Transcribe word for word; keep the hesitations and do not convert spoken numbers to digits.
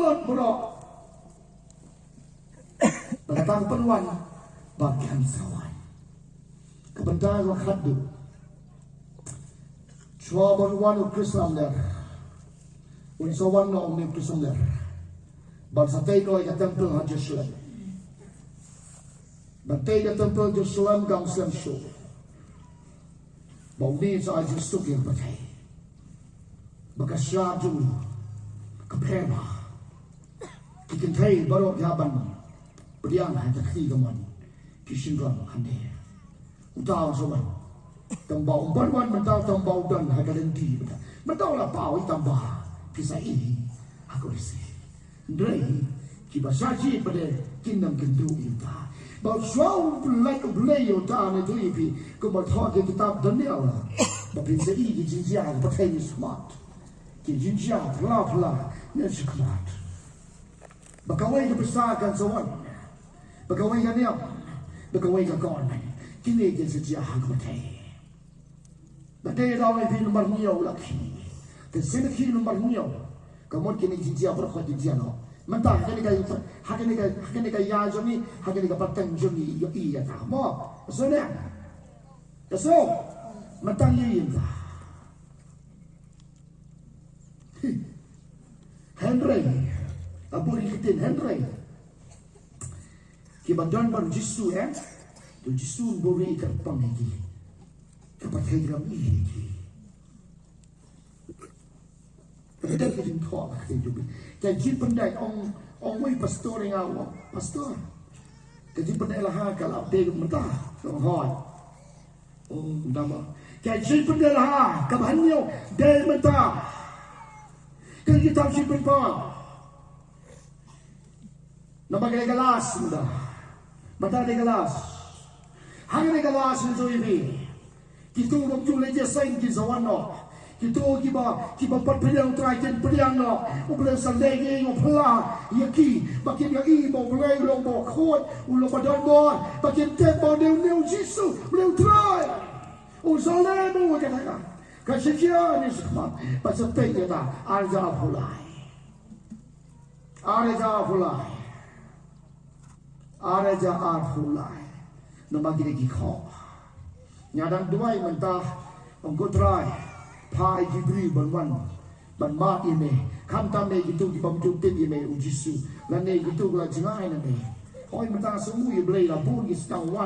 Lot baroh. Ba kata ka pynwan ba kan sa wan. Ka bynta ka khatduh. Shuwa ban wan u Khrist lamler, un sa wan noh ong u Khrist lamler. Ban sa tei noh ïa ka templ ha Jerusalem. Ban tei ïa ka templ Jerusalem ka ong slem shuh. Ba une sa ai jingsuk ïa ka pyrthei. Ba ka sha jong u ka pher bha. Ki kynthei baroh ki hap ban pdiang ha ka kti kamon ki shynrang hynrei uta u sa wan. Tang ba u ban wan mynta, tang ba u don ha ka lynti mynta. Mynta u la paw ïa tang ba ki sa i ha ka lynti. Hynrei kiba sa jied pat de kin ym kynduh ïa uta. Ba shuwa u Blei, u Blei ïa uta ne tu ïa phi, kumba thoh ki kitab Daniel. Ba phin sa i ki jingjia ha ka pyrthei ne smat. Ki jingjia phylla phylla ne shakhmat. Ba kawei ka pisa kan sa wan. Ba kawei ka niam. Ba kawei ka kon. Kine kin sa jia ha ka pyrthei. Ba te da wei phi number hynñiew la ki. Te sien ki number hynñiew. Ka mut kine jingjia baroh ka jingjia noh. Mynta ha kane ka, ha kane ka, ha kane ka ïa jong ngi, ha kane ka pateng jong ngi, ïohi ïa ta. Mo. Ka shu ne. Ka shu. Mynta ïohi ïa ta. Hynrei, a bun ki ktien hynrei. Kiba don bad u Jisu, eh? U Jisu un buhrieh kyrpang ïa ki. Ka pyrthei kam i ïa ki. Ka dei ka jingthoh ka ktien jong ki. Ka jingpyndait ong, ong wei pastor ïa nga, pastor. Ka jingpyndait la ha ka la update mynta. Ka ong hooid. Oh, dama. Ka jingpyndait la ha, kaba hynñiew, dei mynta. Ka kitab Jingpynpaw. Namar ka dei ka last mynta. Mynta dei ka last. Ha ka dei ka last mynta ïa phi. Kito bym ju leit ïaseng kin sa wan noh. Kito kiba, kiba pat pdiang U Trai kin pdiang noh. U Blei sa leh ïa u phylla ïa ki. Ba kin ïohi ba U Blei u long ba khuid, u long ba don bor. Ba kin tip ba u dei u Jisu, u dei U Trai. U sa leh ba u kata ka. Ka shikha ne shakhmat. Ba sa tei ïa ta. Arja pulai. Arja pulai. Arja pulai. Namar kine ki khoh. Nga dang duwai mynta, ong ko Trai, phah ïa ki briew ban wan, ban mad ïa me. Khamtam ïa kito ki bym ju tip ïa me u Jisu. Lane kito ki la jngai na me. Hooid mynta sngewbha ïa Blei la bun ki sdang wan.